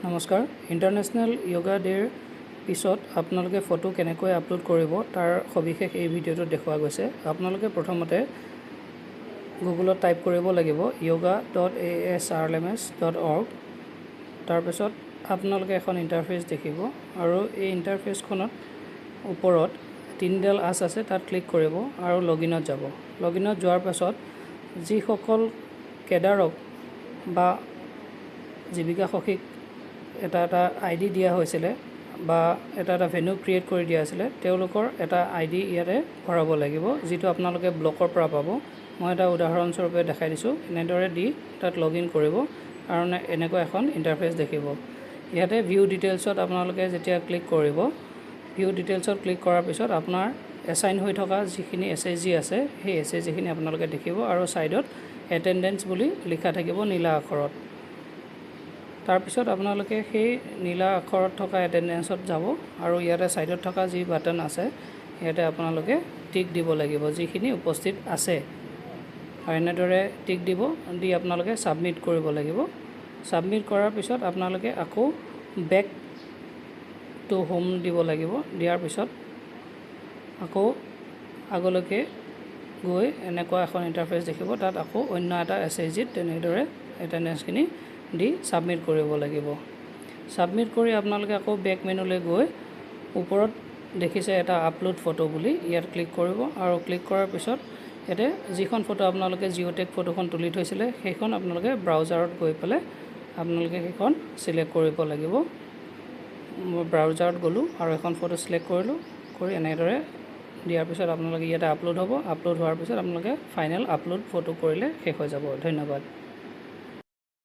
নমস্কাৰ। ইণ্টাৰনেশ্যনেল য়োগা ডে'ৰ পিছত আপোনালোকে ফটো কেনেকৈ আপলোড কৰিব, তাৰ সবিশেষ এই ভিডিঅ'টোত দেখুওৱা গৈছে। আপোনালোকে প্ৰথমতে গুগলত টাইপ কৰিব লাগিব yoga.asrlms.org। তাৰপিছত আপোনালোকে এখন ইণ্টাৰফেচ দেখিব আৰু এই ইণ্টাৰফেচখনত ওপৰত তিনিডাল আঁচ আছে, তাত ক্লিক কৰিব আৰু লগ ইনত যাব। লগ ইনত যোৱাৰ পাছত যিসকল কেডাৰক বা জীৱিকা সখীক এটা এটা আই ডি দিয়া হৈছিলে বা এটা এটা ভেন্যু ক্ৰিয়েট কৰি দিয়া আছিলে, তেওঁলোকৰ এটা আই ডি ইয়াতে ভৰাব লাগিব, যিটো আপোনালোকে ব্লকৰ পৰা পাব। মই এটা উদাহৰণস্বৰূপে দেখাই দিছোঁ। এনেদৰে দি তাত লগ ইন কৰিব কাৰণে এনেকুৱা এখন ইণ্টাৰফেচ দেখিব। ইয়াতে ভিউ ডিটেইলছত আপোনালোকে যেতিয়া ক্লিক কৰিব, ভিউ ডিটেইলছত ক্লিক কৰাৰ পিছত আপোনাৰ এছাইন হৈ থকা যিখিনি এছএইচজি আছে, সেই এছএইচজিখিনি আপোনালোকে দেখিব আৰু ছাইডত এটেণ্ডেঞ্চ বুলি লিখা থাকিব নীলা আখৰত। তাৰপিছত আপোনালোকে সেই নীলা আখৰত থকা এটেণ্ডেঞ্চত যাব আৰু ইয়াতে ছাইডত থকা যি বাটন আছে, ইয়াতে আপোনালোকে টিক দিব লাগিব যিখিনি উপস্থিত আছে আৰু এনেদৰে টিক দিব। দি আপোনালোকে ছাবমিট কৰিব লাগিব। ছাবমিট কৰাৰ পিছত আপোনালোকে আকৌ বেক টু হোম দিব লাগিব। দিয়াৰ পিছত আকৌ আগলৈকে গৈ এনেকুৱা এখন ইণ্টাৰফেচ দেখিব। তাত আকৌ অন্য এটা এছএইচজিত তেনেদৰে এটেণ্ডেঞ্চখিনি দি ছাবমিট কৰিব লাগিব। ছাবমিট কৰি আপোনালোকে আকৌ বেক মেনুলৈ গৈ ওপৰত দেখিছে এটা আপলোড ফটো বুলি, ইয়াত ক্লিক কৰিব আৰু ক্লিক কৰাৰ পিছত ইয়াতে যিখন ফটো আপোনালোকে জিঅ'টেগ ফটোখন তুলি থৈছিলে, সেইখন আপোনালোকে ব্ৰাউজাৰত গৈ পেলাই আপোনালোকে সেইখন চিলেক্ট কৰিব লাগিব। মই ব্ৰাউজাৰত গ'লোঁ আৰু এখন ফটো চিলেক্ট কৰিলোঁ। কৰি এনেদৰে দিয়াৰ পিছত আপোনালোকে ইয়াতে আপলোড হ'ব। আপলোড হোৱাৰ পিছত আপোনালোকে ফাইনেল আপলোড ফটো কৰিলে শেষ হৈ যাব। ধন্যবাদ।